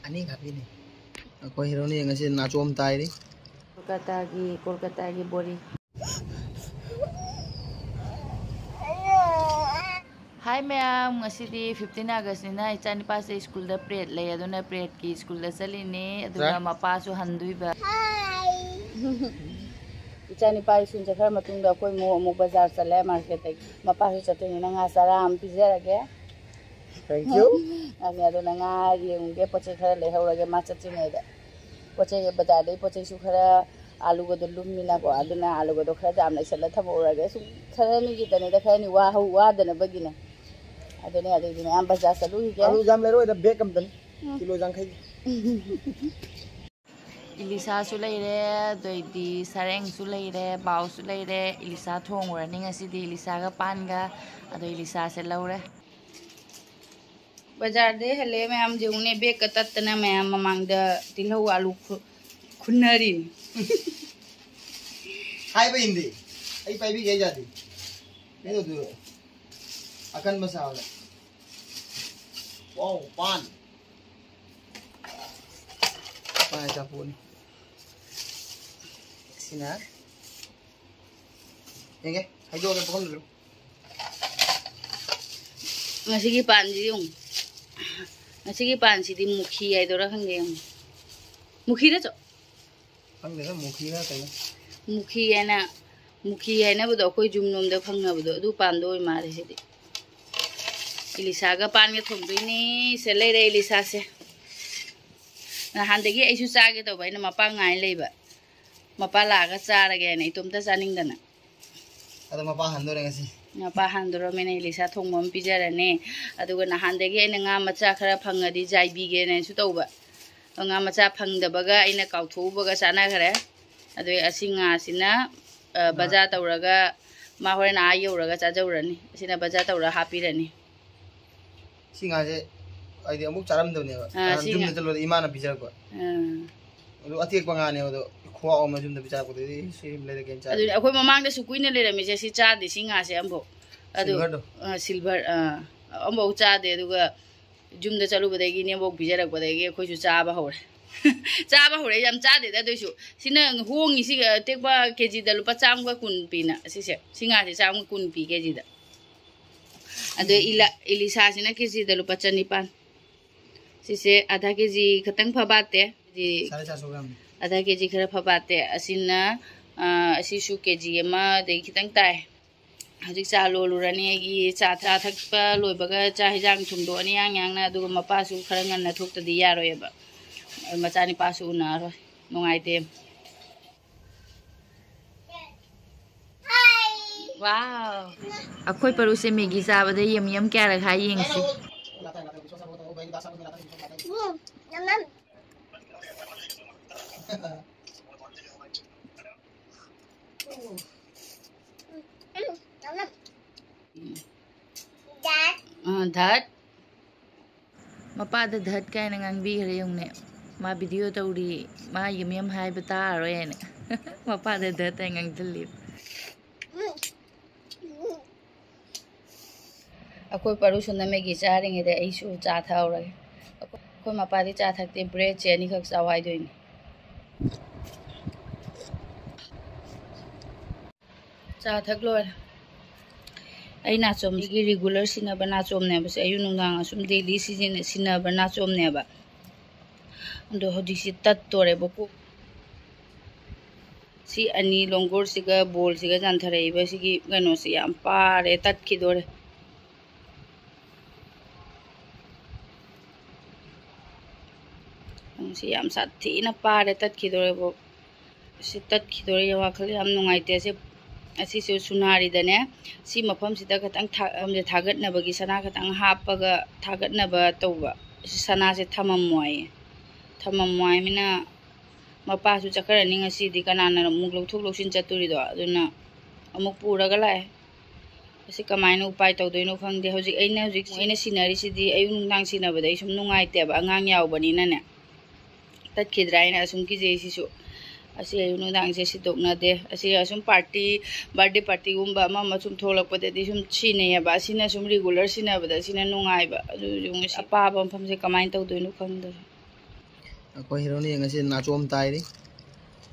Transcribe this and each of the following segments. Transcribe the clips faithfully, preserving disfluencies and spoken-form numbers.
ꯑꯅꯤ ꯈꯛꯀꯤꯅꯤ꯫ ꯑꯩꯈꯣꯏ ꯍꯦꯔꯣꯅꯤ ꯉꯁꯤ ꯅꯥꯆꯣꯝ ꯇꯥꯏꯔꯤ꯫ ꯀꯣꯜꯀꯇꯥꯒꯤ, ꯀꯣꯜꯀꯇꯥꯒꯤ ꯕꯣꯔꯤ꯫ ꯍꯥꯏ ꯃꯌꯥꯝ, ꯉꯁꯤꯗꯤ fifteen Augustꯅꯤꯅ ꯏꯆꯥꯅꯤꯄꯥꯁꯦ ꯁ꯭ꯀꯨꯜꯗ ꯄ꯭ꯔꯦꯗ ꯂꯩ, ꯑꯗꯨꯅ ꯄ꯭ꯔꯦꯗꯀꯤ ꯁ꯭ꯀꯨꯜꯗ ꯆꯠꯂꯤꯅꯦ, ꯑꯗꯨꯒ ꯍꯥ? ꯃꯄꯥꯁꯨ ꯍꯟꯗꯣꯏꯕ꯫ ꯏꯆꯥꯅꯤꯄꯥ ꯁ꯭ꯀꯨꯜ ꯆꯠꯈ꯭ꯔ ꯃꯇꯨꯡꯗ ꯑꯩꯈꯣꯏ ꯑꯃꯨꯛ, ꯑꯃꯨꯛ ꯕꯖꯥꯔ ꯆꯠꯂꯦ, ꯃꯥꯔꯀꯦꯠꯇꯒꯤ꯫ ꯃꯄꯥꯁꯨ ꯆꯠꯇꯣꯏꯅꯤꯅ ꯉꯥ ꯆꯔꯥ ꯑꯃ ꯄꯤꯖꯔꯒꯦ꯫ Thank you. ꯑꯗꯨꯅ ꯉꯥ ꯌꯦꯡꯉꯨꯒꯦ, ꯄꯣꯠ ꯆꯩ ꯈꯔ ꯂꯩꯍꯧꯔꯒꯦ ꯃꯥ ꯆꯠꯇ꯭ꯔꯤꯉꯩꯗ꯫ ꯄꯣꯠ ꯆꯩ ꯕꯖꯥꯔꯗꯩ ꯄꯣꯠ ꯆꯩꯁꯨ ꯈꯔ, ꯑꯥꯂꯨꯒꯗꯣ ꯂꯨꯝꯃꯤꯅꯀꯣ, ꯑꯗꯨꯅ ꯑꯥꯂꯨꯒꯗꯣ ꯈꯔ ꯌꯥꯝ ꯂꯩꯁꯜꯂ ꯊꯝꯍꯧꯔꯒꯦ꯫ ꯁꯨꯝ ꯈꯔꯅꯤꯒꯤꯗꯅꯤꯗ, ꯈꯔꯅꯤ ꯋꯥꯍꯧ-, ꯋꯥꯗꯅꯕꯒꯤꯅꯦ꯫ ꯑꯗꯨꯅꯦ, ꯑꯗꯨꯒꯤ ꯃꯌꯥꯝ ꯕꯖꯥꯔ ꯆꯠꯂꯨꯈꯤꯒꯦ꯫ ꯑꯥꯂꯨ ꯌꯥꯝ ꯂꯩꯔꯣꯏꯗ, bag ꯑꯝꯇꯅꯤ꯫ ꯎꯝ꯫ ꯀꯤꯂꯣ ꯌꯥꯡꯈꯩꯒꯤ꯫ ꯏꯂꯤꯁꯥꯁꯨ ꯂꯩꯔꯦ, ꯑꯗꯩꯗꯤ ꯁꯔꯦꯡꯁꯨ ꯂꯩꯔꯦ, ꯕꯥꯎꯁꯨ ꯂꯩꯔꯦ꯫ ꯏꯂꯤꯁꯥ ꯊꯣꯡꯉꯨꯔꯅꯤ ꯉꯁꯤꯗꯤ, ꯏꯂꯤꯁꯥꯒ ꯄꯥꯟꯒ꯫ ꯑꯗꯣ ꯏꯂꯤꯁꯥꯁꯦ ꯂꯧꯔꯦ꯫ ꯕꯖꯥꯔꯗꯩ ꯍꯜꯂꯛꯑꯦ ꯃꯌꯥꯝ, ꯌꯦꯡꯉꯨꯅꯦ, ꯕꯦꯒꯀ ꯇꯠꯇꯅ ꯃꯌꯥꯝ ꯃꯃꯥꯡꯗ ꯇꯤꯜꯍꯧ ꯑꯥꯂꯨ ꯈꯨ-, ꯈꯨꯟꯅꯔꯤꯅꯤ꯫ ꯍꯥꯏꯕ ꯏꯟꯗꯦ꯫ ꯑꯩ ꯄꯥꯏꯕꯤꯒꯦ, ꯑꯩ ꯌꯥꯗꯦ꯫ ꯀꯩꯗꯧꯗꯣꯏꯕ? ꯑꯀꯟꯕ ꯁꯥꯕꯗ꯫ ꯋꯥꯎ, ꯄꯥꯟ꯫ ꯄꯥꯟ ꯑꯆꯥꯄꯣꯠꯅꯤ꯫ ꯁꯤꯅ ꯌꯦꯡꯒꯦ, ꯍꯩꯗꯣꯛꯑꯒꯦ ꯄꯨꯈꯝꯗꯨꯁꯨ꯫ ꯉꯁꯤꯒꯤ ꯄꯥꯟꯁꯤ ꯌꯦꯡꯉꯨ꯫ ꯉꯁꯤꯒꯤ ꯄꯥꯟꯁꯤꯗꯤ ꯃꯨꯈꯤ ꯍꯥꯏꯗꯣꯏꯔꯥ ꯈꯪꯗꯦ ꯌꯦꯡꯉꯨ꯫ ꯃꯨꯈꯤꯔ ꯆꯣ? ꯈꯪꯗꯦꯗ, ꯃꯨꯈꯤꯔ ꯀꯩꯅꯣ꯫ ꯃꯨꯈꯤ ꯍꯥꯏꯅ, ꯃꯨꯈꯤ ꯍꯥꯏꯅꯕꯗꯣ ꯑꯩꯈꯣꯏ ꯌꯨꯝꯂꯣꯝꯗ ꯐꯪꯅꯕꯗꯣ, ꯑꯗꯨ ꯄꯥꯟꯗꯣ ꯑꯣꯏ ꯃꯥꯜꯂꯦ ꯁꯤꯗꯤ꯫ ꯏꯂꯤꯁꯥꯒ ꯄꯥꯟꯒ ꯊꯣꯡꯗꯣꯏꯅꯤ꯫ ꯁꯦ ꯂꯩꯔꯦ ꯏꯂꯤꯁꯥꯁꯦ꯫ ꯅꯍꯥꯟꯗꯒꯤ ꯑꯩꯁꯨ ꯆꯥꯒꯦ ꯇꯧꯕ, ꯑꯩꯅ ꯃꯄꯥ ꯉꯥꯏ ꯂꯩꯕ꯫ ꯃꯄꯥ ꯂꯥꯛꯑꯒ ꯆꯥꯔꯒꯦꯅ ꯏꯇꯣꯝꯇ ꯆꯥꯅꯤꯡꯗꯅ꯫ ꯑꯗꯣ ꯃꯄꯥ ꯍꯟꯗꯣꯔꯦ ꯉꯁꯤ꯫ ꯃꯄꯥ ꯍꯟꯗꯣꯔꯃꯤꯅ ꯏꯂꯤꯁꯥ ꯊꯣꯡꯕ ꯑꯃ ꯄꯤꯖꯔꯅꯤ꯫ ꯑꯗꯨꯒ ꯅꯍꯥꯟꯗꯒꯤ ꯑꯩꯅ ꯉꯥ ꯃꯆꯥ ꯈꯔ ꯐꯪꯉꯗꯤ ꯖꯥꯏꯕꯤꯒꯦꯅꯁꯨ ꯇꯧꯕ꯫ ꯑꯗꯣ ꯉꯥ ꯃꯆꯥ ꯐꯪꯗꯕꯒ ꯑꯩꯅ ꯀꯥꯎꯊꯣꯛꯎꯕꯒ ꯆꯥꯟꯅꯈ꯭ꯔꯦ꯫ ꯑꯗꯨ ꯑꯁꯤ ꯉꯥꯁꯤꯅ, ꯑ, ꯉꯥ ꯕꯖꯥꯔ ꯇꯧꯔꯒ ꯃꯥ ꯍꯣꯔꯦꯟ ꯑꯥ ꯌꯧꯔꯒ ꯆꯥꯖꯧꯔꯅꯤ꯫ ꯑꯁꯤꯅ ꯕꯖꯥꯔ ꯇꯧꯔ ꯍꯥꯞꯄꯤꯔꯅꯤ꯫ ꯁꯤ ꯉꯥꯁꯦ ꯑꯩꯗꯤ ꯑꯃꯨꯛ ꯆꯥꯔꯝꯗꯕꯅꯦꯕ꯫ ꯑꯥ, ꯅꯍꯥꯟ ꯁꯤ ꯌꯨꯝꯗ ꯉꯥ-, ꯆꯠꯂꯨꯔꯗꯤ ꯏꯃꯥꯅ ꯄꯤꯖꯔꯛꯄ꯫ ꯑꯥ꯫ ꯑꯗꯨ ꯑꯇꯦꯛꯄ ꯉꯥꯅꯦꯕ, ꯑꯗꯣ ꯈꯨꯍꯥꯎ ꯑꯃ ꯌꯨꯝꯗ ꯄꯤꯖꯔꯛꯄꯗꯨꯗꯤ ꯁꯤ ꯂꯩꯔꯛꯀꯦꯅ ꯆꯥꯔꯦ꯫ ꯑꯗꯨꯅꯦ, ꯑꯩꯈꯣꯏ ꯃꯃꯥꯡꯗꯁꯨ ꯀꯨꯏꯅ ꯂꯩꯔꯝꯃꯤꯁꯦ ꯁꯤ ꯆꯥꯗꯦ, ꯁꯤ ꯉꯥꯁꯦ ꯑꯝꯐꯥꯎ꯫ ꯑꯗꯨ, silverꯗꯣ? ꯑꯥ, silver, ꯑꯥ, ꯑꯝꯐꯥꯎ ꯆꯥꯗꯦ꯫ ꯑꯗꯨꯒ ꯌꯨꯝꯗ ꯆꯠꯂꯨꯕꯗꯒꯤ ꯏꯅꯦꯝꯕꯣꯛ ꯄꯤꯖꯔꯛꯄꯗꯒꯤ ꯑꯩꯈꯣꯏꯁꯨ ꯆꯥꯕ ꯍꯧꯔꯦ꯫ ꯆꯥꯕ ꯍꯧꯔꯦ, ꯌꯥꯝ ꯆꯥꯗꯦꯗ꯫ ꯑꯗꯨꯏꯁꯨ ꯁꯤꯅ ꯍꯣꯡꯉꯤꯁꯤꯒ, ꯑꯇꯦꯛꯄ ꯀꯦ ꯖꯤꯗ ꯂꯨꯄꯥ ꯆꯥꯝꯃꯒ ꯀꯨꯟ ꯄꯤꯅ꯫ ꯑꯁꯤꯁꯦ, ꯁꯤ ꯉꯥꯁꯦ ꯆꯥꯝꯃꯒ ꯀꯨꯟ ꯄꯤ ꯀꯦ ꯖꯤꯗ꯫ ꯑꯗꯣ ꯏꯂꯥ-, ꯏꯂꯤꯁꯥꯁꯤꯅ ꯀꯦ ꯖꯤꯗ ꯂꯨꯄꯥ ꯆꯅꯤꯄꯥꯟ꯫ ꯁꯤꯁꯦ ꯑꯙꯥ ꯀꯦ ꯖꯤ ꯈꯛꯇꯪ ꯐꯕꯥꯠꯇꯦ꯫ ꯀꯦ ꯖꯤ, ꯁꯥꯔꯦ ꯆꯥꯔꯁꯨ ꯒ꯭ꯔꯥꯝ꯫ ꯑꯙꯥ ꯀꯦ ꯖꯤ ꯈꯔ ꯐꯕꯥꯠꯇꯦ꯫ ꯑꯁꯤꯅ, ꯑ, ꯑꯁꯤꯁꯨ ꯀꯦ ꯖꯤ ꯑꯃꯗꯩ ꯈꯤꯇꯪ ꯇꯥꯏ꯫ ꯍꯧꯖꯤꯛ ꯆꯥ ꯂꯣꯜꯂꯨꯔꯅꯤ꯫ ꯑꯩꯒꯤ ꯆꯥ, ꯆꯥ ꯊꯛꯄ ꯂꯣꯏꯕꯒ ꯆꯥꯛ ꯍꯤꯟꯖꯥꯡ ꯊꯣꯡꯗꯣꯛꯑꯅꯤ ꯌꯥꯡ ꯌꯥꯡꯅ꯫ ꯑꯗꯨꯒ ꯃꯄꯥꯁꯨ ꯈꯔ ꯉꯟꯅ ꯊꯣꯛꯇꯗꯤ ꯌꯥꯔꯣꯏꯑꯕ꯫ ꯃꯆꯥꯅꯤꯄꯥꯁꯨ ꯎꯅꯔꯣꯏ꯫ ꯅꯨꯡꯉꯥꯏꯇꯦ꯫ ꯋꯥꯎ! ꯑꯩꯈꯣꯏ ꯄꯔꯨꯁꯦ ꯃꯦꯒꯤ ꯆꯥꯕꯗ ꯌꯝ ꯌꯝ ꯀꯌꯥꯔꯛ ꯍꯥꯏ ꯌꯦꯡꯁꯤ꯫ ꯑ, ꯙꯠ꯫ ꯃꯄꯥꯗ ꯙꯠ ꯀꯥꯏꯅ ꯉꯥꯡꯕꯤꯈ꯭ꯔꯦ ꯌꯦꯡꯉꯨꯅꯦ꯫ ꯃꯥ ꯚꯤꯗꯤꯑꯣ ꯇꯧꯔꯤ, ꯃꯥ ꯌꯝ ꯌꯝ ꯍꯥꯏꯕ ꯇꯥꯔꯣꯏ ꯍꯥꯏꯅ꯫ ꯃꯄꯥꯗ ꯙꯠ ꯍꯥꯏꯅ ꯉꯥꯡꯁꯤꯜꯂꯤ꯫ ꯑꯩꯈꯣꯏ ꯄꯔꯨꯁꯨꯅ ꯃꯦꯒꯤ ꯆꯥꯔꯤꯉꯩꯗ ꯑꯩꯁꯨ ꯆꯥ ꯊꯛꯍꯧꯔꯒꯦ꯫ ꯑꯩꯈꯣꯏ ꯃꯄꯥꯗꯤ ꯆꯥ ꯊꯛꯇꯦ, ꯕ꯭ꯔꯦꯗꯁꯦ ꯑꯅꯤꯈꯛ ꯆꯥꯎ ꯍꯥꯏꯗꯣꯏꯅꯤ꯫ ꯆꯥ ꯊꯛ ꯂꯣꯏꯔꯦ꯫ ꯑꯩ ꯅꯥꯆꯣꯝꯁꯤꯒꯤ ꯔꯤꯒꯨꯂꯔ ꯁꯤꯟꯅꯕ ꯅꯥꯆꯣꯝꯅꯦꯕ ꯁꯦ꯫ ꯑꯌꯨꯛ ꯅꯨꯡꯗꯥꯡ ꯑꯁꯨꯝ ꯗꯦꯂꯤ ꯁꯤꯖꯤꯟꯅ-, ꯁꯤꯟꯅꯕ ꯅꯥꯆꯣꯝꯅꯦꯕ꯫ ꯑꯗꯣ ꯍꯧꯖꯤꯛꯁꯤ ꯇꯠꯇꯣꯔꯦꯕꯀꯣ꯫ ꯁꯤ ꯑꯅꯤ, ꯂꯣꯡꯒꯣꯔꯁꯤꯒ ꯕꯣꯜꯁꯤꯒ ꯆꯟꯊꯔꯛꯏꯕ ꯁꯤꯒꯤ ꯀꯩꯅꯣꯁꯦ ꯌꯥꯝ ꯄꯥꯔꯦ, ꯇꯠꯈꯤꯗꯣꯔꯦ꯫ ꯁꯤ ꯌꯥꯝ ꯁꯥꯊꯤꯅ ꯄꯥꯔꯦ, ꯇꯠꯈꯤꯗꯣꯔꯦꯕꯣ꯫ ꯁꯤ ꯇꯠꯈꯤꯗꯣꯔꯦ, ꯋꯥꯈꯜ ꯌꯥꯝ ꯅꯨꯡꯉꯥꯏꯇꯦ꯫ ꯁꯤ, ꯑꯁꯤꯁꯨ ꯁꯨꯅꯥꯔꯤꯗꯅꯦ, ꯁꯤ ꯃꯐꯝꯁꯤꯗ ꯈꯇꯪ ꯊꯥ-, ꯊꯥꯒꯠꯅꯕꯒꯤ, ꯁꯅꯥ ꯈꯇꯪ ꯍꯥꯞꯄꯒ ꯊꯥꯒꯠꯅꯕ ꯇꯧꯕ꯫ ꯁꯤ ꯁꯅꯥꯁꯦ ꯊꯝꯃꯝꯃꯣ ꯍꯥꯏꯌꯦ꯫ ꯊꯝꯃꯝꯃꯣ ꯍꯥꯏꯃꯤꯅ ꯃꯄꯥꯁꯨ ꯆꯠꯈ꯭ꯔꯅꯤ ꯉꯁꯤꯗꯤ, ꯀꯅꯥꯅ ꯑꯃꯨꯛ ꯂꯧꯊꯣꯛ ꯂꯧꯁꯤꯟ ꯆꯠꯇꯣꯔꯤꯗꯣ? ꯑꯗꯨꯅ ꯑꯃꯨꯛ ꯄꯨꯔꯒ ꯂꯥꯛꯑꯦ꯫ ꯑꯁꯤ ꯀꯃꯥꯏꯅ ꯎꯄꯥꯏ ꯇꯧꯗꯣꯏꯅꯣ ꯈꯪꯗꯦ꯫ ꯍꯧꯖꯤꯛ ꯑꯩꯅ, ꯍꯧꯖꯤꯛ ꯑꯩꯅ ꯁꯤꯟꯅꯔꯤꯁꯤꯗꯤ ꯑꯌꯨꯛ ꯅꯨꯡꯗꯥꯡ ꯁꯤꯟꯅꯕꯗ ꯑꯩ ꯁꯨꯝ ꯅꯨꯡꯉꯥꯏꯇꯦꯕ, ꯑꯉꯥꯡ ꯌꯥꯎꯕꯅꯤꯅꯅꯦ꯫ ꯇꯠꯈꯤꯗ꯭ꯔꯥ ꯍꯥꯏꯅ ꯑꯁꯨꯝ ꯀꯤꯖꯩ ꯁꯤꯁꯨ꯫ ꯑꯁꯤ ꯑꯌꯨꯛ ꯅꯨꯡꯗꯥꯡꯁꯦ ꯁꯤꯗꯣꯛꯅꯗꯦ꯫ ꯑꯁꯤ ꯑꯁꯨꯝ ꯄꯥꯔꯇꯤ, ꯕꯥꯔꯗꯦ ꯄꯥꯔꯇꯤꯒꯨꯝꯕ ꯑꯃ ꯑꯃ ꯁꯨꯝ ꯊꯣꯛꯂꯛꯄꯗꯗꯤ ꯁꯨꯝ ꯁꯤꯖꯤꯟꯅꯩꯌꯦꯕ꯫ ꯑꯁꯤꯅ ꯁꯨꯝ ꯔꯤꯒꯨꯂꯔ ꯁꯤꯖꯤꯟꯅꯕꯗ ꯁꯤꯅ ꯅꯨꯡꯉꯥꯏꯕ꯫ ꯑꯗꯨ ꯉꯁꯤ ꯑꯄꯥꯕ ꯃꯐꯝꯁꯦ ꯀꯃꯥꯏꯅ ꯇꯧꯗꯣꯏꯅꯣ ꯈꯪꯗꯕ꯫ ꯑꯩꯈꯣꯏ ꯍꯦꯔꯣꯅꯤ ꯉꯁꯤ ꯅꯥꯆꯣꯝ ꯇꯥꯏꯔꯤ꯫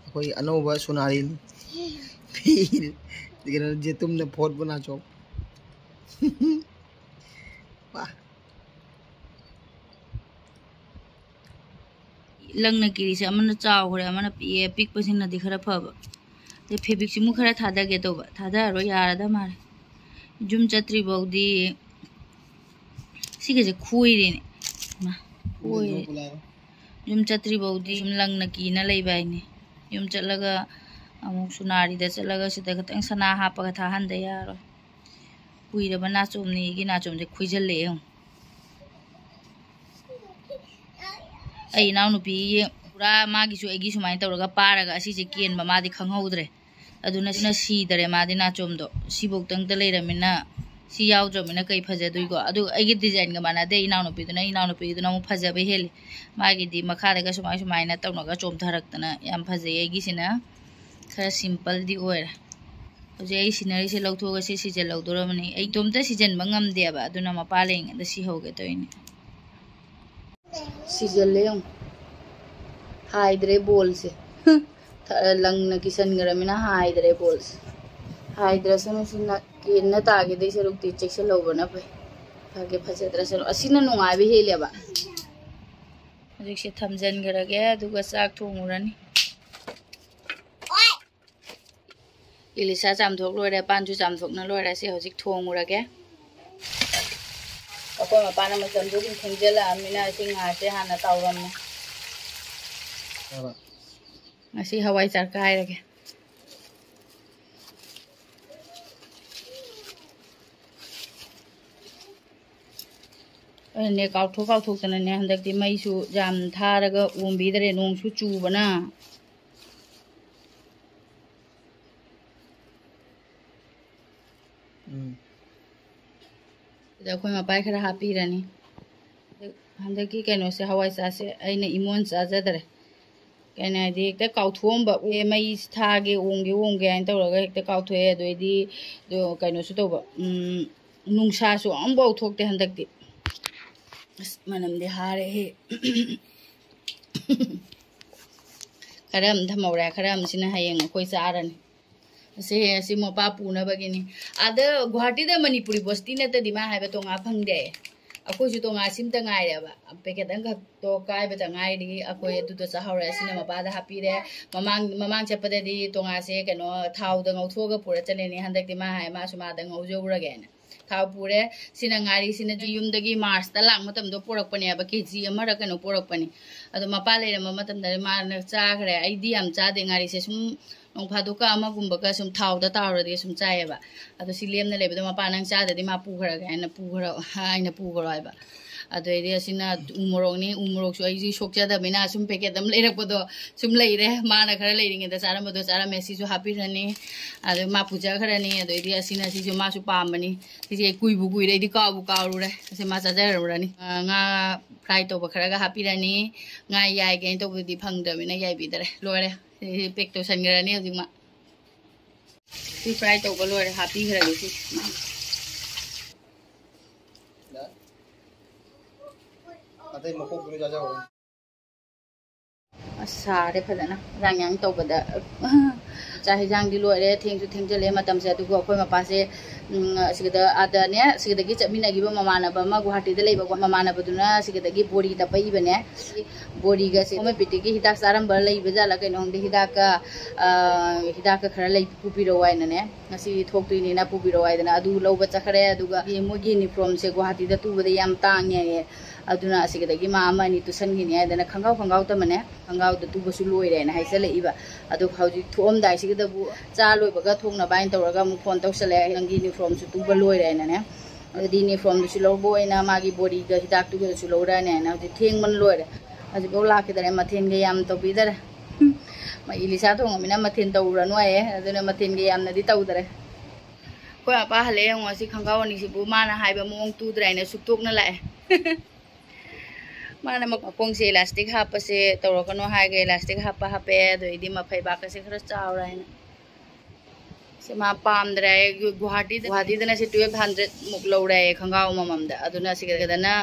ꯑꯩꯈꯣꯏ ꯑꯅꯧꯕ ꯁꯣꯅꯥꯔꯤ ꯐꯤ, ꯀꯩꯅꯣ, ꯖꯦꯇꯨꯝꯅ ꯐꯣꯠꯄ ꯅꯥꯆꯣꯝ꯫ ꯋꯥ꯫ ꯂꯪꯅ ꯀꯤꯔꯤꯁꯦ ꯑꯃꯅ ꯆꯥꯎꯈ꯭ꯔꯦ, ꯑꯃꯅ ꯄꯤꯛꯑꯦ꯫ ꯄꯤꯛꯄꯁꯤꯅꯗꯤ ꯈꯔ ꯐꯕ꯫ ꯑꯗꯩ ꯐꯦꯕ꯭ꯔꯤꯛꯁꯤꯃꯨꯛ ꯈꯔ ꯊꯥꯗꯒꯦ ꯇꯧꯕ, ꯊꯥꯗꯔꯔꯣꯏ, ꯌꯥꯔꯗ ꯃꯥꯜꯂꯦ꯫ ꯌꯨꯝ ꯆꯠꯇ꯭ꯔꯤ ꯐꯥꯎꯗꯤ ꯁꯤꯒꯁꯦ ꯈꯣꯏꯔꯦꯅꯦ꯫ ꯃꯥ, ꯈꯣꯏꯔꯦ꯫ ꯌꯨꯝ ꯆꯠꯇ꯭ꯔꯤ ꯐꯥꯎꯗꯤ ꯁꯨꯝ ꯂꯪꯅ ꯀꯤꯅ ꯂꯩꯕ ꯍꯥꯏꯅꯤ꯫ ꯌꯨꯝ ꯆꯠꯂꯒ ꯑꯃꯨꯛ ꯁꯨꯅꯥꯔꯤꯗ ꯆꯠꯂꯒ ꯁꯤꯗ ꯈꯤꯇꯪ ꯁꯅꯥ ꯍꯥꯞꯄꯒ ꯊꯥꯍꯟꯗ ꯌꯥꯔꯣꯏ꯫ ꯀꯨꯏꯔꯕ ꯅꯥꯆꯣꯝꯅꯤ, ꯑꯩꯒꯤ ꯅꯥꯆꯣꯝꯁꯦ ꯈꯣꯏꯖꯜꯂꯛꯑꯦ ꯌꯦꯡꯉꯨ꯫ ꯑꯩ ꯏꯅꯥꯎꯅꯨꯄꯤꯒꯤ ꯄꯨꯔꯥ ꯃꯥꯒꯤꯁꯨ ꯑꯩꯒꯤ ꯁꯨꯃꯥꯏꯅ ꯇꯧꯔꯒ ꯄꯥꯔꯒ ꯑꯁꯤꯁꯦ ꯀꯦꯟꯕ ꯃꯥꯗꯤ ꯈꯪꯍꯧꯗ꯭ꯔꯦ꯫ ꯑꯗꯨꯅ ꯁꯤꯅ ꯁꯤꯗꯔꯦ ꯃꯥꯗꯤ ꯅꯥꯆꯣꯝꯗꯣ꯫ ꯁꯤꯐꯧꯇꯪꯇ ꯂꯩꯔꯃꯤꯅ ꯁꯤ ꯌꯥꯎꯗ꯭ꯔꯃꯤꯅ ꯀꯩ ꯐꯖꯗꯣꯏꯀꯣ? ꯑꯗꯨ ꯑꯩꯒꯤ ꯗꯤꯖꯥꯏꯟꯒ ꯃꯥꯟꯅꯗꯦ꯫ ꯏꯅꯥꯎꯅꯨꯄꯤꯗꯨꯅ, ꯏꯅꯥꯎꯅꯨꯄꯤꯗꯨꯅ ꯑꯃꯨꯛ ꯐꯖꯕ ꯍꯦꯜꯂꯤ꯫ ꯃꯥꯒꯤꯗꯤ ꯃꯈꯥꯗꯒ ꯁꯨꯃꯥꯏ ꯁꯨꯃꯥꯏꯅ ꯇꯧꯔꯒ ꯆꯣꯝꯊꯔꯛꯇꯅ ꯌꯥꯝ ꯐꯖꯩ꯫ ꯑꯩꯒꯤꯁꯤꯅ ꯈꯔ ꯁꯤꯝꯄꯜꯗꯤ ꯑꯣꯏꯔꯦ꯫ ꯍꯧꯖꯤꯛ ꯑꯩ ꯁꯤꯅꯔꯤꯁꯦ ꯂꯧꯊꯣꯛꯑꯒ ꯁꯤ ꯁꯤꯖꯜꯍꯧꯗꯣꯔꯕꯅꯤ꯫ ꯑꯩ ꯏꯇꯣꯝꯇ ꯁꯤꯖꯟꯕ ꯉꯝꯗꯦꯕ, ꯑꯗꯨꯅ ꯃꯄꯥ ꯂꯩꯔꯤꯉꯩꯗ ꯁꯤꯍꯧꯒꯦ ꯇꯧꯔꯤꯅꯦ꯫ ꯁꯤꯖꯜꯂꯦ ꯌꯦꯡꯉꯨ꯫ ꯍꯥꯏꯗ꯭ꯔꯦ ꯕꯣꯜꯁꯦ꯫ ꯊ-, ꯂꯪꯅ ꯀꯤꯁꯟꯈ꯭ꯔꯃꯤꯅ ꯍꯥꯏꯗ꯭ꯔꯦ ꯕꯣꯜꯁꯦ꯫ ꯍꯥꯏꯗ꯭ꯔꯁꯅꯨ, ꯁꯤꯅ ꯀꯦꯟꯅ ꯇꯥꯈꯤꯗꯣꯏ ꯁꯔꯨꯛꯇꯤ ꯆꯦꯛꯁꯤꯜꯍꯧꯕꯅ ꯐꯩ꯫ ꯐꯒꯦ ꯐꯖꯗ꯭ꯔꯁꯅꯨ꯫ ꯑꯁꯤꯅ ꯅꯨꯡꯉꯥꯏꯕ ꯍꯦꯜꯂꯦꯕ꯫ ꯍꯧꯖꯤꯛꯁꯦ ꯊꯝꯖꯤꯟꯈ꯭ꯔꯒꯦ, ꯑꯗꯨꯒ ꯆꯥꯛ ꯊꯣꯡꯉꯨꯔꯅꯤ꯫ ꯏꯂꯤꯁꯥ ꯆꯥꯝꯊꯣꯛ ꯂꯣꯏꯔꯦ, ꯄꯥꯟꯁꯨ ꯆꯥꯝꯊꯣꯛꯅ ꯂꯣꯏꯔꯦ꯫ ꯁꯤ ꯍꯧꯖꯤꯛ ꯊꯣꯡꯉꯨꯔꯒꯦ꯫ ꯑꯩꯈꯣꯏ ꯃꯄꯥꯅ ꯃꯆꯜꯁꯨ ꯑꯗꯨꯝ ꯊꯦꯡꯖꯤꯜꯂꯛꯑꯃꯤꯅ ꯁꯤ ꯉꯥꯁꯦ ꯍꯥꯟꯅ ꯇꯥꯎꯔꯝꯃꯦ꯫ ꯌꯥꯔꯕ? ꯉꯁꯤ ꯍꯋꯥꯏꯖꯥꯔ ꯀꯥꯏꯔꯒꯦ꯫ ꯑꯩꯅꯅꯦ, ꯀꯥꯎꯊꯣꯛ ꯀꯥꯎꯊꯣꯛꯇꯅꯅꯦ, ꯍꯟꯗꯛꯇꯤ ꯃꯩꯁꯨ ꯌꯥꯝ ꯊꯥꯔꯒ ꯑꯣꯝꯕꯤꯗ꯭ꯔꯦ, ꯅꯣꯡꯁꯨ ꯆꯨꯕꯅ꯫ ꯎꯝ꯫ ꯁꯤꯗ ꯑꯩꯈꯣꯏ ꯃꯄꯥꯏ ꯈꯔ ꯍꯥꯞꯄꯤꯔꯅꯤ꯫ ꯍꯟꯗꯛ-, ꯍꯟꯗꯛꯀꯤ ꯀꯩꯅꯣꯁꯦ, ꯍꯋꯥꯏ ꯆꯥꯁꯦ ꯑꯩꯅ ꯏꯃꯣꯟ ꯆꯥꯖꯗ꯭ꯔꯦ꯫ ꯀꯩꯅꯣ ꯍꯥꯏꯗꯤ ꯍꯦꯛꯇ ꯀꯥꯎꯊꯣꯛꯑꯝꯕ꯫ ꯑꯦ, ꯃꯩ ꯊꯥꯒꯦ, ꯑꯣꯡꯒꯦ, ꯑꯣꯡꯒꯦ ꯍꯥꯏꯅ ꯇꯧꯔꯒ ꯍꯦꯛꯇ ꯀꯥꯎꯊꯣꯛꯑꯦ꯫ ꯑꯗꯨ ꯑꯩꯗꯤ ꯑꯗꯣ ꯀꯩꯅꯣꯁꯨ ꯇꯧꯕ, ꯎꯝ, ꯅꯨꯡꯁꯥꯁꯨ ꯑꯃꯐꯥꯎ ꯊꯣꯛꯇꯦ ꯍꯟꯗꯛꯇꯤ꯫ ꯑꯁ, ꯃꯅꯝꯗꯤ ꯍꯥꯔꯦꯍꯦ꯫ ꯈꯔ ꯑꯃ ꯊꯝꯍꯧꯔꯦ, ꯈꯔ ꯑꯃꯁꯤꯅ ꯍꯌꯦꯡ ꯑꯩꯈꯣꯏ ꯆꯥꯔꯅꯤ꯫ ꯑꯁꯤ, ꯑꯁꯤ ꯃꯄꯥ ꯄꯨꯅꯕꯒꯤꯅꯤ꯫ ꯑꯥꯗ ꯒꯨꯍꯥꯇꯤꯗ ꯃꯅꯤꯄꯨꯔꯤ ꯕꯣꯁꯇꯤ ꯅꯠꯇꯗꯤ ꯃꯥ ꯍꯥꯏꯕ ꯇꯣꯉꯥ ꯐꯪꯗꯦ꯫ ꯑꯩꯈꯣꯏꯁꯨ ꯇꯣꯉꯥ ꯁꯤꯝꯇ ꯉꯥꯏꯔꯦꯕ꯫ ꯄꯦꯀꯦꯠ ꯑꯃꯈꯛꯇꯣ ꯀꯥꯏꯕꯇ ꯉꯥꯏꯔꯤ꯫ ꯑꯩꯈꯣꯏ ꯑꯗꯨꯗ ꯆꯥꯍꯧꯔꯦ꯫ ꯑꯁꯤꯅ ꯃꯄꯥꯗ ꯍꯥꯞꯄꯤꯔꯦ꯫ ꯃꯃꯥꯡ, ꯃꯃꯥꯡ ꯆꯠꯄꯗꯗꯤ ꯇꯣꯉꯥꯁꯦ ꯀꯩꯅꯣ ꯊꯥꯎꯗ ꯉꯧꯊꯣꯛꯑꯒ ꯄꯨꯔ ꯆꯠꯂꯦꯅꯦ꯫ ꯍꯟꯗꯛꯇꯤ ꯃꯥ ꯍꯥꯏ ꯃꯥꯁꯨ ꯃꯥꯗ ꯉꯧꯖꯧꯔꯒꯦꯅ꯫ ꯊꯥꯎ ꯄꯨꯔꯦ꯫ ꯁꯤꯅ ꯉꯥꯔꯤ, ꯁꯤꯅ ꯌꯨꯝꯗꯒꯤ ꯃꯥꯔꯁꯇ ꯂꯥꯛ ꯃꯇꯝꯗ ꯄꯣꯔꯛꯄꯅꯦꯕ, ꯀꯦ ꯖꯤ ꯑꯃꯔ ꯀꯩꯅꯣ ꯄꯣꯔꯛꯄꯅꯤ꯫ ꯑꯗꯣ ꯃꯄꯥ ꯂꯩꯔꯝꯕ ꯃꯇꯝꯗ ꯃꯥꯅ ꯆꯥꯈ꯭ꯔꯦ꯫ ꯑꯩꯗꯤ ꯌꯥꯝ ꯆꯥꯗꯦ ꯉꯥꯔꯤꯁꯦ, ꯁꯨꯝ ꯅꯣꯡ ꯐꯥꯗꯣꯛꯀ ꯑꯃꯒꯨꯝꯕꯒ ꯁꯨꯝ ꯊꯥꯎꯗ ꯇꯥꯎꯔꯗꯤ ꯁꯨꯝ ꯆꯥꯏꯌꯦꯕ꯫ ꯑꯗꯣ ꯁꯤ ꯂꯦꯝꯅ ꯂꯩꯕꯗꯣ ꯃꯄꯥ ꯅꯪ ꯆꯥꯗ꯭ꯔꯗꯤ ꯃꯥ ꯄꯨꯈ꯭ꯔꯒꯦ ꯍꯥꯏꯅ ꯄꯨꯈ꯭ꯔꯣ, ꯑꯩꯅ ꯄꯨꯈ꯭ꯔꯣ ꯍꯥꯏꯕ꯫ ꯑꯗꯩꯗꯤ ꯑꯁꯤꯅ ꯎ ꯃꯣꯔꯣꯛꯅꯤ꯫ ꯎ ꯃꯣꯔꯣꯛꯁꯨ ꯑꯩꯁꯨ ꯁꯣꯛꯆꯗꯕꯅꯤꯅ ꯁꯨꯝ ꯄꯦꯀꯦꯠ ꯑꯃ ꯂꯩꯔꯛꯄꯗꯣ ꯁꯨꯝ ꯂꯩꯔꯦ꯫ ꯃꯥꯅ ꯈꯔ ꯂꯩꯔꯤꯉꯩꯗ ꯆꯥꯔꯝꯕꯗꯣ ꯆꯥꯔꯝꯃꯦ꯫ ꯁꯤꯁꯨ ꯍꯥꯞꯄꯤꯔꯅꯤ꯫ ꯑꯗꯨ ꯃꯥ ꯄꯨꯖꯈ꯭ꯔꯅꯤ꯫ ꯑꯗꯩꯗꯤ ꯑꯁꯤꯅ, ꯁꯤꯁꯨ ꯃꯥꯁꯨ ꯄꯥꯝꯕꯅꯤ꯫ ꯁꯤꯁꯦ ꯑꯩ ꯀꯨꯏꯕꯨ ꯀꯨꯏꯔꯦ, ꯑꯩꯗꯤ ꯀꯥꯎꯕꯨ ꯀꯥꯎꯔꯨꯔꯦ꯫ ꯑꯁꯤ ꯃꯥ ꯆꯥꯖꯔꯨꯔꯅꯤ꯫ ꯑ, ꯉꯥ ꯐ꯭ꯔꯥꯏ ꯇꯧꯕ ꯈꯔꯒ ꯍꯥꯞꯄꯤꯔꯅꯤ꯫ ꯉꯥ ꯌꯥꯏꯒꯦꯅ ꯇꯧꯕꯗꯨꯗꯤ ꯐꯪꯗ꯭ꯔꯕꯅꯤꯅ ꯌꯥꯏꯕꯤꯗꯔꯦ꯫ ꯂꯣꯏꯔꯦ꯫ ꯁꯤ ꯄꯦꯛ ꯇꯧꯁꯟꯈ꯭ꯔꯅꯤ ꯍꯧꯖꯤꯛꯃꯛ꯫ ꯁꯤ ꯐ꯭ꯔꯥꯏ ꯇꯧꯕ ꯂꯣꯏꯔꯦ, ꯍꯥꯞꯄꯤꯈ꯭ꯔꯒꯦ ꯁꯤ꯫ ꯑꯇꯩ ꯃꯀꯣꯛꯇꯨꯅ ꯆꯥꯖꯍꯧꯔꯣ꯫ ꯑꯁ, ꯁꯥꯔꯦ ꯐꯖꯅ꯫ ꯏꯟꯖꯥꯡ ꯌꯥꯡ ꯇꯧꯕꯗ꯫ ꯆꯥꯛ ꯍꯤꯟꯖꯥꯡꯗꯤ ꯂꯣꯏꯔꯦ, ꯊꯦꯡꯁꯨ ꯊꯦꯡꯖꯜꯂꯦ ꯃꯇꯝꯁꯦ꯫ ꯑꯗꯨꯒ ꯑꯩꯈꯣꯏ ꯃꯄꯥꯁꯦ, ꯎꯝ, ꯑꯁꯤꯗ, ꯑꯥꯗꯅꯦ, ꯁꯤꯗꯒꯤ ꯆꯠꯃꯤꯟꯅꯈꯤꯕ ꯃꯃꯥꯟꯅꯕ ꯑꯃ, ꯒꯨꯍꯥꯇꯤꯗ ꯂꯩꯕ ꯃꯃꯥꯟꯅꯕꯗꯨꯅ ꯁꯤꯗꯒꯤ ꯕꯣꯔꯤ ꯇꯞꯄꯛꯏꯕꯅꯦ꯫ ꯕꯣꯔꯤꯒꯁꯦ ꯍꯣꯃꯤꯌꯣꯄꯦꯊꯤꯛꯀꯤ ꯍꯤꯗꯥꯛ ꯆꯥꯔꯝꯕ ꯂꯩꯕ ꯖꯥꯠꯂ ꯀꯩꯅꯣ ꯈꯪꯗꯦ, ꯍꯤꯗꯥꯛꯀ, ꯑ, ꯍꯤꯗꯥꯛꯀ ꯈꯔ ꯂꯩ ꯄꯨꯕꯤꯔꯛꯑꯣ ꯍꯥꯏꯅꯅꯦ꯫ ꯉꯁꯤ ꯊꯣꯛꯇꯣꯏꯅꯤꯅ ꯄꯨꯕꯤꯔꯛꯑꯣ ꯍꯥꯏꯗꯅ ꯑꯗꯨ ꯂꯧꯕ ꯆꯠꯈ꯭ꯔꯦ꯫ ꯑꯗꯨꯒ ꯃꯣꯏꯒꯤ ꯌꯨꯅꯤꯐꯣꯔꯝꯁꯦ ꯒꯨꯍꯥꯇꯤꯗ ꯇꯨꯕꯗ ꯌꯥꯝ ꯇꯥꯡꯉꯦ ꯍꯥꯏꯌꯦ꯫ ꯑꯗꯨꯅ ꯑꯁꯤꯗꯒꯤ ꯃꯥ ꯑꯃ ꯑꯅꯤ ꯇꯨꯁꯟꯈꯤꯅꯤ ꯍꯥꯏꯗꯅ ꯈꯪꯒꯥꯎ, ꯈꯪꯒꯥꯎ ꯇꯝꯕꯅꯦ꯫ ꯈꯪꯒꯥꯎꯗꯣ ꯇꯨꯕꯁꯨ ꯂꯣꯏꯔꯦꯅ ꯍꯥꯏꯖꯜꯂꯛꯏꯕ꯫ ꯑꯗꯣ ꯍꯧꯖꯤꯛ ꯊꯣꯛꯑꯝꯗꯥꯏꯁꯤꯗꯕꯨ ꯆꯥ ꯂꯣꯏꯕꯒ ꯊꯣꯛꯅꯕ ꯍꯥꯏꯅ ꯇꯧꯔꯒ ꯑꯃꯨꯛ ꯐꯣꯟ ꯇꯧꯁꯜꯂꯛꯑꯦ, "ꯅꯪꯒꯤ ꯌꯨꯅꯤꯐꯣꯔꯝꯁꯨ ꯇꯨꯕ ꯂꯣꯏꯔꯦꯅꯅꯦ"꯫ ꯑꯗꯨꯗꯤ ꯌꯨꯅꯤꯐꯣꯔꯝꯗꯨꯁꯨ ꯂꯧꯕ ꯑꯣꯏꯅ ꯃꯥꯒꯤ ꯕꯣꯔꯤꯒ ꯍꯤꯗꯥꯛꯇꯨꯒꯁꯨ ꯂꯧꯔꯛꯑꯅꯦꯅ ꯍꯧꯖꯤꯛ ꯊꯦꯡꯕꯅ ꯂꯣꯏꯔꯦ꯫ ꯍꯧꯖꯤꯛꯐꯥꯎ ꯂꯥꯛꯈꯤꯗꯔꯦ, ꯃꯊꯦꯜꯒ ꯌꯥꯝ ꯇꯧꯕꯤꯗꯔꯦ꯫ ꯃꯥ ꯏꯂꯤꯁꯥ ꯊꯣꯡꯉꯃꯤꯅ ꯃꯊꯦꯜ ꯇꯧꯔꯨꯔꯅꯨ ꯍꯥꯏꯌꯦ, ꯑꯗꯨꯅ ꯃꯊꯦꯜꯒ ꯌꯥꯝꯅꯗꯤ ꯇꯧꯗꯔꯦ꯫ ꯑꯩꯈꯣꯏ ꯃꯄꯥ ꯍꯜꯂꯛꯑꯦ ꯌꯦꯡꯉꯣ, ꯑꯁꯤ ꯈꯣꯡꯒ꯭ꯔꯥꯎ ꯑꯅꯤꯁꯤꯕꯨ ꯃꯥꯅ ꯍꯥꯏꯕ ꯃꯑꯣꯡ ꯇꯨꯗ꯭ꯔꯦ ꯍꯥꯏꯅ ꯁꯨꯛꯇꯣꯛꯅ ꯂꯥꯛꯑꯦ꯫ ꯃꯥꯅ ꯃꯈꯣꯡꯁꯦ ꯏꯂꯥꯁꯇꯤꯛ ꯍꯥꯞꯄꯁꯦ ꯇꯧꯔꯛꯀꯅꯣ ꯍꯥꯏꯒꯦ, ꯏꯂꯥꯁꯇꯤꯛ ꯍꯥꯞꯄ ꯍꯥꯞꯄꯦ꯫ ꯑꯗꯨ ꯑꯩꯗꯤ ꯃꯐꯩꯕꯥꯛꯀꯁꯦ ꯈꯔ ꯆꯥꯎꯔꯦ ꯍꯥꯏꯅ꯫ ꯁꯤ ꯃꯥ ꯄꯥꯝꯗ꯭ꯔꯦ꯫ ꯒꯨꯍꯥꯇꯤꯗ, ꯒꯨꯍꯥꯇꯤꯗꯅ ꯁꯤ ꯇꯨꯌꯦꯜꯞ ꯍꯟꯗ꯭ꯔꯦꯠꯃꯨꯛ ꯂꯧꯔꯦ ꯈꯣꯡꯒ꯭ꯔꯥꯎ ꯑꯃꯃꯝꯗ꯫ ꯑꯗꯨꯅ ꯑꯁꯤꯗꯅ,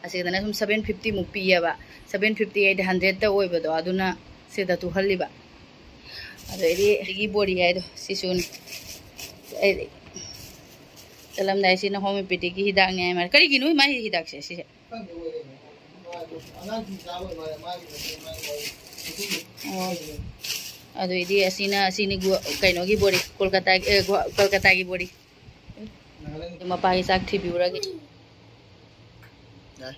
ꯑꯁꯤꯗꯅ ꯁꯨꯝ ꯁꯚꯦꯟ ꯐꯤꯐꯇꯤꯃꯨꯛ ꯄꯤꯌꯦꯕ꯫ ꯁꯚꯦꯟ ꯐꯤꯐꯇꯤ ꯍꯥꯏꯗꯤ ꯍꯟꯗ꯭ꯔꯦꯠꯇ ꯑꯣꯏꯕꯗꯣ, ꯑꯗꯨꯅ ꯁꯤꯗ ꯇꯨꯍꯜꯂꯤꯕ꯫ ꯑꯗꯩꯗꯤ ꯑꯩꯒꯤ ꯕꯣꯔꯤ ꯍꯥꯏꯗꯣ ꯁꯤꯁꯨꯅꯤ꯫ ꯑꯩ ꯆꯠꯂꯝꯗꯥꯏ ꯁꯤꯅ ꯍꯣꯃꯤꯌꯣꯄꯦꯊꯤꯒꯤ ꯍꯤꯗꯥꯛꯅꯦ ꯍꯥꯏ ꯃꯥꯜꯂꯦ꯫ ꯀꯔꯤꯒꯤꯅꯣ ꯃꯥꯒꯤ ꯍꯤꯗꯥꯛꯁꯦ ꯁꯤꯁꯦ? ꯑꯣ꯫ ꯑꯗꯨꯏꯗꯤ ꯑꯁꯤꯅ, ꯑꯁꯤꯅꯤ ꯒꯨ-, ꯀꯩꯅꯣꯒꯤ ꯕꯣꯔꯤ, ꯀꯣꯜꯀꯇꯥꯒꯤ, ꯑꯦ, ꯒꯨ-, ꯀꯣꯜꯀꯇꯥꯒꯤ ꯕꯣꯔꯤ꯫ ꯃꯄꯥꯒꯤ ꯆꯥꯛ ꯊꯤꯕꯤꯔꯨꯔꯒꯦ꯫ ꯌꯥꯏ꯫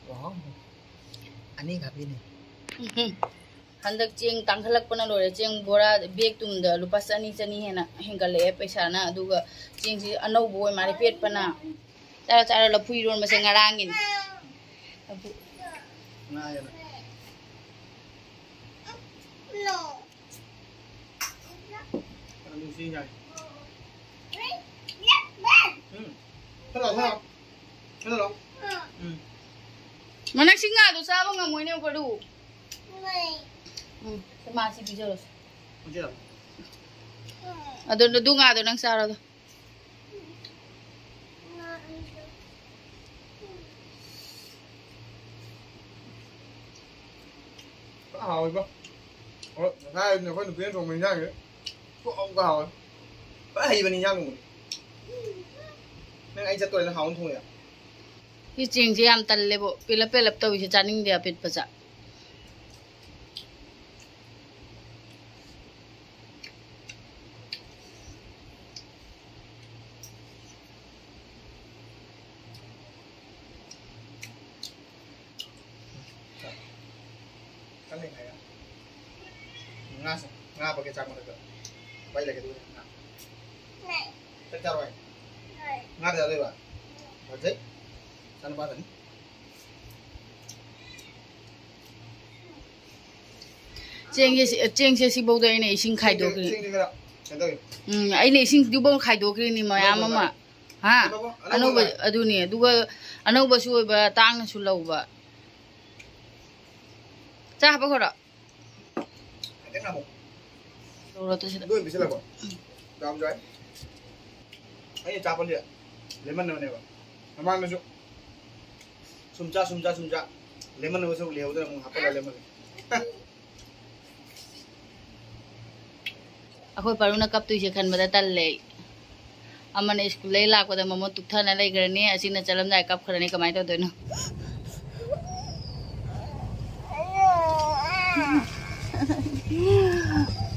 ꯑꯣꯍꯣ꯫ ꯑꯅꯤ ꯈꯛꯀꯤꯅꯤ꯫ ꯎꯝ꯫ ꯍꯟꯗꯛ ꯆꯦꯡ ꯇꯥꯡꯈꯠꯂꯛꯄꯅ ꯂꯣꯏꯔꯦ꯫ ꯆꯦꯡ ꯕꯣꯔꯥ ꯕꯦꯒ ꯇꯨꯝꯗ ꯂꯨꯄꯥ ꯆꯅꯤ, ꯆꯅꯤ ꯍꯦꯟꯅ ꯍꯦꯟꯒꯠꯂꯛꯑꯦ ꯄꯩꯁꯥꯅ꯫ ꯑꯗꯨꯒ ꯆꯦꯡꯁꯤ ꯑꯅꯧꯕ ꯑꯣꯏ ꯃꯥꯜꯂꯦ, ꯄꯦꯠꯄꯅ꯫ ꯆꯥꯔꯣ, ꯆꯥꯔꯣ, ꯂꯐꯨ ꯏꯔꯣꯟꯕꯁꯦ ꯉꯔꯥꯡꯒꯤꯅꯤ꯫ ꯂꯐꯨ꯫ ꯉꯥ ꯍꯦꯟꯅ꯫ ꯅꯨꯡꯁꯤ ꯌꯥꯏ꯫ ꯎꯝ꯫ ꯊꯛꯑꯣ, ꯊꯛꯑꯣ꯫ ꯊꯛꯑꯣ꯫ ꯎꯝ꯫ ꯃꯅꯛꯁꯤ ꯉꯥꯗꯣ ꯆꯥꯕ ꯉꯝꯃꯣꯏꯅꯦ, ꯀꯣꯗꯨ꯫ ꯎꯝ, ꯁꯦ ꯃꯥꯁꯤ ꯄꯤꯖꯔꯣꯁꯦ꯫ ꯄꯤꯖꯔꯣ꯫ ꯑꯗꯨ, ꯑꯗꯨ ꯉꯥꯗꯣ ꯅꯪ ꯆꯥꯔꯣꯗꯣ꯫ ꯐꯖꯅ ꯍꯥꯎꯋꯤꯕꯣ꯫ ꯍꯣꯏ, ꯉꯁꯥꯏ ꯑꯩꯈꯣꯏ ꯅꯨꯄꯤꯅ ꯊꯣꯡꯕ ꯏꯟꯖꯥꯡꯁꯦ ꯄꯨꯡꯍꯥꯎꯗ ꯍꯥꯎꯋꯦ꯫ ꯐꯖꯅ ꯍꯩꯕꯅꯤ ꯏꯟꯖꯥꯡ ꯊꯣꯡꯕꯗꯤ꯫ ꯅꯪ ꯑꯩ ꯆꯠꯇꯣꯔꯦ, ꯅꯪ ꯍꯥꯎꯅ ꯊꯣꯡꯉꯦ꯫ ꯁꯤ ꯆꯦꯡꯁꯦ ꯌꯥꯝ ꯇꯜꯂꯦꯕꯣ꯫ ꯄꯦꯂꯞ ꯄꯦꯂꯞ ꯇꯧꯏꯁꯦ ꯆꯥꯅꯤꯡꯗꯦ ꯑꯄꯤꯠꯄ ꯆꯥꯛ꯫ ꯆꯪꯉꯦ ꯉꯥꯏꯔ꯫ ꯉꯥ ꯁꯦ, ꯉꯥ ꯄꯀꯦꯠ ꯆꯥꯛ ꯃꯊꯛꯇ꯫ ꯄꯩꯔꯒꯦ ꯑꯗꯨꯒ ꯉꯥ꯫ ꯆꯥꯛ ꯆꯥꯔꯣꯏ? ꯉꯥ ꯆꯥꯗꯣꯏꯕ? ꯐꯖꯩ꯫ ꯏꯆꯥꯅꯨꯄꯥꯗꯅꯤ꯫ ꯆꯦꯡꯁꯦ ꯁꯤ-, ꯆꯦꯡꯁꯦ ꯁꯤꯐꯧꯗ ꯑꯩꯅ ꯏꯁꯤꯡ ꯈꯥꯏꯗꯣꯛꯈ꯭ꯔꯤ꯫ ꯆꯦꯡꯁꯦ ꯈꯔ ꯀꯩꯅꯣ ꯇꯧꯋꯤ꯫ ꯎꯝ, ꯑꯩꯅ ꯏꯁꯤꯡꯗꯨꯐꯧ ꯈꯥꯏꯗꯣꯛꯈ꯭ꯔꯤꯅꯤ ꯃꯌꯥꯝ ꯑꯃ꯫ ꯍꯥ? ꯑꯅꯧꯕ, ꯑꯅꯧꯕ ꯑꯗꯨꯅꯦ꯫ ꯑꯗꯨꯒ ꯑꯅꯧꯕꯁꯨ ꯑꯣꯏꯕ, ꯇꯥꯡꯅꯁꯨ ꯂꯧꯕ꯫ ꯆꯥ ꯍꯥꯞꯄꯛꯈ꯭ꯔꯣ? ꯈꯤꯇꯪ ꯍꯥꯞꯄꯛꯑꯣ꯫ ꯂꯧꯔꯣ ꯑꯗꯨ ꯁꯤꯗ꯫ ꯑꯗꯨ ꯑꯣꯏꯅ ꯄꯤꯁꯤꯜꯂꯛꯄ꯫ ꯗꯥꯝ ꯖꯣꯏ꯫ ꯑꯩꯅ ꯆꯥꯛꯄꯁꯦ ꯂꯦꯃꯟ ꯑꯃꯅꯦꯕ꯫ ꯃꯃꯥꯡꯗꯁꯨ ꯁꯨꯝ ꯆꯥ, ꯁꯨꯝ ꯆꯥ, ꯁꯨꯝ ꯆꯥ꯫ ꯂꯦꯃꯟ ꯑꯃꯁꯨ ꯂꯩꯍꯧꯗꯅ ꯑꯃꯨꯛ ꯍꯥꯞꯄꯒ ꯂꯦꯃꯟ꯫ ꯑꯩꯈꯣꯏ ꯄꯥꯔꯨꯅ ꯀꯞꯇꯣꯏꯁꯦ ꯈꯟꯕꯗ ꯇꯜꯂꯦ ꯑꯩ꯫ ꯑꯃꯅ ꯁ꯭ꯀꯨꯜꯗꯩ ꯂꯥꯛꯄꯗ ꯃꯃꯣꯟ ꯇꯨꯛꯊꯅ ꯂꯩꯈ꯭ꯔꯅꯤ, ꯑꯁꯤꯅ ꯆꯠꯂꯝꯗꯥꯏ ꯀꯞꯈ꯭ꯔꯅꯤ, ꯀꯃꯥꯏꯅ ꯇꯧꯗꯣꯏꯅꯣ?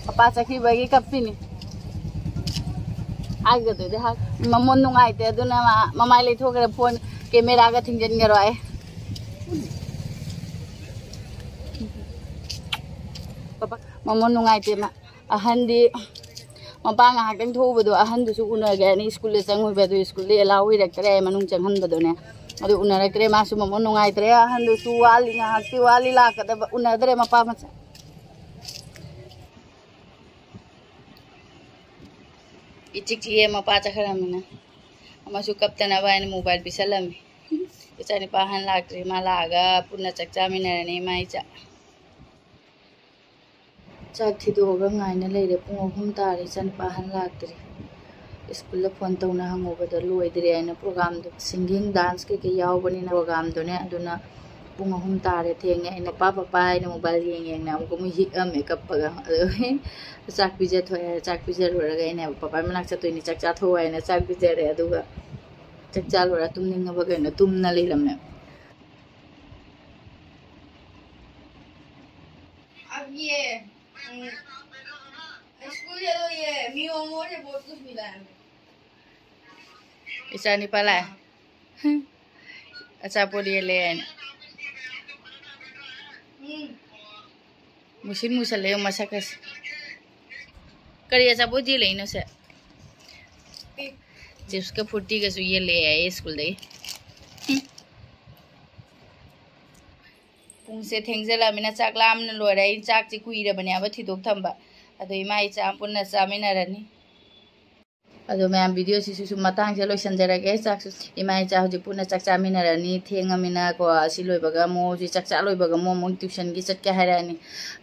ꯃꯄꯥ ꯆꯠꯈꯤꯕꯒꯤ ꯀꯞꯄꯤꯅꯤ꯫ ꯍꯥꯏꯒꯗꯣꯏꯗꯤ ꯍꯥꯏ-, ꯃꯃꯣꯟ ꯅꯨꯡꯉꯥꯏꯇꯦ, ꯑꯗꯨꯅ ꯃꯥ ꯃꯃꯥꯏ ꯂꯩꯊꯣꯛꯈ꯭ꯔꯦ, ꯐꯣꯟ ꯀꯦꯃꯦꯔꯥꯒ ꯊꯤꯡꯖꯤꯟꯈꯔꯣ ꯑꯩ꯫ ꯄꯥꯄꯥ, ꯃꯃꯣꯟ ꯅꯨꯡꯉꯥꯏꯇꯦ ꯃꯥ꯫ ꯑꯍꯟꯗꯤ ꯃꯄꯥ ꯉꯥꯏꯍꯥꯛꯇꯪ ꯊꯣꯛꯎꯕꯗꯣ ꯑꯍꯟꯗꯨꯁꯨ ꯎꯅꯒꯦ ꯍꯥꯏꯅ ꯁ꯭ꯀꯨꯜꯗ ꯆꯪꯉꯨꯕ, ꯑꯗꯨ ꯁ꯭ꯀꯨꯜꯗ ꯑꯦꯂꯥꯎ ꯑꯣꯏꯔꯛꯇ꯭ꯔꯦ ꯃꯅꯨꯡ ꯆꯪꯍꯟꯕꯗꯨꯅꯦ꯫ ꯑꯗꯨ ꯎꯅꯔꯛꯇ꯭ꯔꯦ, ꯃꯥꯁꯨ ꯃꯃꯣꯟ ꯅꯨꯡꯉꯥꯏꯇ꯭ꯔꯦ, ꯑꯍꯟꯗꯨꯁꯨ ꯋꯥꯠꯂꯤ, ꯉꯥꯏꯍꯥꯛꯇꯤ ꯋꯥꯠꯂꯤ ꯂꯥꯛꯀꯗꯕ, ꯎꯅꯗ꯭ꯔꯦ ꯃꯄꯥ ꯃꯆꯥ꯫ ꯏꯆꯤꯛ ꯆꯤꯛꯑꯦ ꯃꯄꯥ ꯆꯠꯈ꯭ꯔꯃꯤꯅ꯫ ꯑꯃꯁꯨ ꯀꯞꯇꯅꯕ ꯍꯥꯏꯅ ꯃꯣꯕꯥꯏꯜ ꯄꯤꯁꯜꯂꯝꯃꯤ꯫ ꯏꯆꯥꯅꯨꯄꯥ ꯑꯍꯟ ꯂꯥꯛꯇ꯭ꯔꯤ, ꯃꯥ ꯂꯥꯛꯑꯒ ꯄꯨꯟꯅ ꯆꯥꯛ ꯆꯥꯃꯤꯟꯅꯔꯅꯤ ꯏꯃꯥ ꯏꯆꯥ꯫ ꯆꯥꯛ ꯊꯤꯗꯣꯛꯑꯒ ꯉꯥꯏꯅ ꯂꯩꯔꯦ꯫ ꯄꯨꯡ ꯑꯍꯨꯝ ꯇꯥꯔꯦ, ꯏꯆꯥꯅꯨꯄꯥ ꯑꯍꯟ ꯂꯥꯛꯇ꯭ꯔꯤ꯫ ꯁ꯭ꯀꯨꯜꯗ ꯐꯣꯟ ꯇꯧꯅ ꯍꯪꯉꯨꯕꯗ ꯂꯣꯏꯗ꯭ꯔꯦ ꯍꯥꯏꯅ ꯄ꯭ꯔꯣꯒꯥꯝꯗꯣ, ꯁꯤꯡꯒꯤꯡ, ꯗꯥꯟꯁ ꯀꯩꯀꯩ ꯌꯥꯎꯕꯅꯤꯅ ꯄ꯭ꯔꯣꯒꯥꯝꯗꯨꯅꯦ꯫ ꯑꯗꯨꯅ ꯄꯨꯡ ꯑꯍꯨꯝ ꯇꯥꯔꯦ, ꯊꯦꯡꯉꯦ꯫ ꯑꯩꯅ "ꯄꯄꯥ, ꯄꯄꯥ" ꯍꯥꯏꯅ ꯃꯣꯕꯥꯏꯜ ꯌꯦꯡ ꯌꯦꯡꯅ ꯑꯃꯨꯛꯀ ꯑꯃꯨꯛ ꯍꯤꯛꯑꯝꯃꯦ ꯀꯞꯄꯒ꯫ ꯑꯗꯨꯒꯤ ꯆꯥꯛ ꯄꯤꯖꯊꯣꯛꯑꯦ꯫ ꯆꯥꯛ ꯄꯤꯖꯔꯨꯔꯒ ꯑꯩꯅ "ꯄꯄꯥ ꯃꯅꯥꯛ ꯆꯠꯇꯣꯏꯅꯤ, ꯆꯥꯛ ꯆꯥꯊꯣꯛꯑꯣ" ꯍꯥꯏꯅ ꯆꯥꯛ ꯄꯤꯖꯔꯦ꯫ ꯑꯗꯨꯒ ꯆꯥꯛ ꯆꯥ ꯂꯣꯏꯔ ꯇꯨꯝꯅꯤꯡꯉꯕ ꯀꯩꯅꯣ ꯇꯨꯝꯅ ꯂꯩꯔꯝꯃꯦ꯫ अब ये, हम्म, स्कूल चलो, ये मी होमवर्क है, बहुत कुछ मिला है हमें। ꯏꯆꯥ ꯅꯤꯄꯥ ꯂꯥꯛꯑꯦ꯫ ꯑꯆꯥꯄꯣꯠ ꯌꯦꯜꯂꯦ ꯍꯥꯏꯅ꯫ ꯎꯝ꯫ ꯃꯨꯁꯤꯟ ꯃꯨꯁꯜꯂꯦ ꯃꯁꯛꯀꯁꯦ꯫ ꯀꯔꯤ ꯑꯆꯥꯄꯣꯠ ꯌꯦꯜꯂꯛꯏꯅꯣ ꯁꯦ? ꯆꯤꯞꯁꯀ ꯐ꯭ꯔꯨꯇꯤꯒꯁꯨ ꯌꯦꯜꯂꯛꯑꯦ ꯍꯥꯏꯌꯦ ꯁ꯭ꯀꯨꯜꯗꯒꯤ꯫ ꯄꯨꯡꯁꯦ ꯊꯦꯡꯖꯜꯂꯛꯑꯃꯤꯅ ꯆꯥꯛ ꯂꯥꯝꯅ ꯂꯣꯏꯔꯦ꯫ ꯑꯩ ꯆꯥꯛꯁꯦ ꯀꯨꯏꯔꯕꯅꯦꯕ ꯊꯤꯗꯣꯛ ꯊꯝꯕ꯫ ꯑꯗꯣ ꯏꯃꯥ ꯏꯆꯥ ꯄꯨꯟꯅ ꯆꯥꯃꯤꯟꯅꯔꯅꯤ꯫ ꯑꯗꯣ ꯃꯌꯥꯝ, ꯚꯤꯗꯤꯑꯣꯁꯤꯁꯨ ꯁꯨꯝ ꯃꯇꯥꯡꯁꯤꯗ ꯂꯣꯏꯁꯤꯟꯖꯔꯒꯦ꯫ ꯆꯥꯛꯁꯨ, ꯏꯃꯥ ꯏꯆꯥ ꯍꯧꯖꯤꯛ ꯄꯨꯟꯅ ꯆꯥꯛ ꯆꯥꯃꯤꯟꯅꯔꯅꯤ, ꯊꯦꯡꯉꯃꯤꯅꯀꯣ꯫ ꯑꯁꯤ ꯂꯣꯏꯕꯒ ꯑꯃꯨꯛ, ꯍꯧꯖꯤꯛ ꯆꯥꯛ ꯆꯥ ꯂꯣꯏꯕꯒ ꯑꯃꯨꯛ, ꯑꯃꯨꯛ ꯇ꯭ꯌꯨꯁꯟꯒꯤ ꯆꯠꯀꯦ ꯍꯥꯏꯔꯛꯑꯅꯤ꯫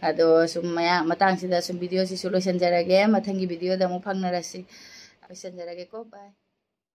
ꯑꯗꯣ ꯁꯨꯝ ꯃꯌꯥꯝ, ꯃꯇꯥꯡꯁꯤꯗ ꯁꯨꯝ ꯚꯤꯗꯤꯑꯣꯁꯤꯁꯨ ꯂꯣꯏꯁꯤꯟꯖꯔꯒꯦ꯫ ꯃꯊꯪꯒꯤ ꯚꯤꯗꯤꯑꯣꯗ ꯑꯃꯨꯛ ꯐꯪꯅꯔꯁꯤ꯫ ꯂꯣꯏꯁꯤꯟꯖꯔꯒꯦꯀꯣ꯫ ꯕꯥꯏ꯫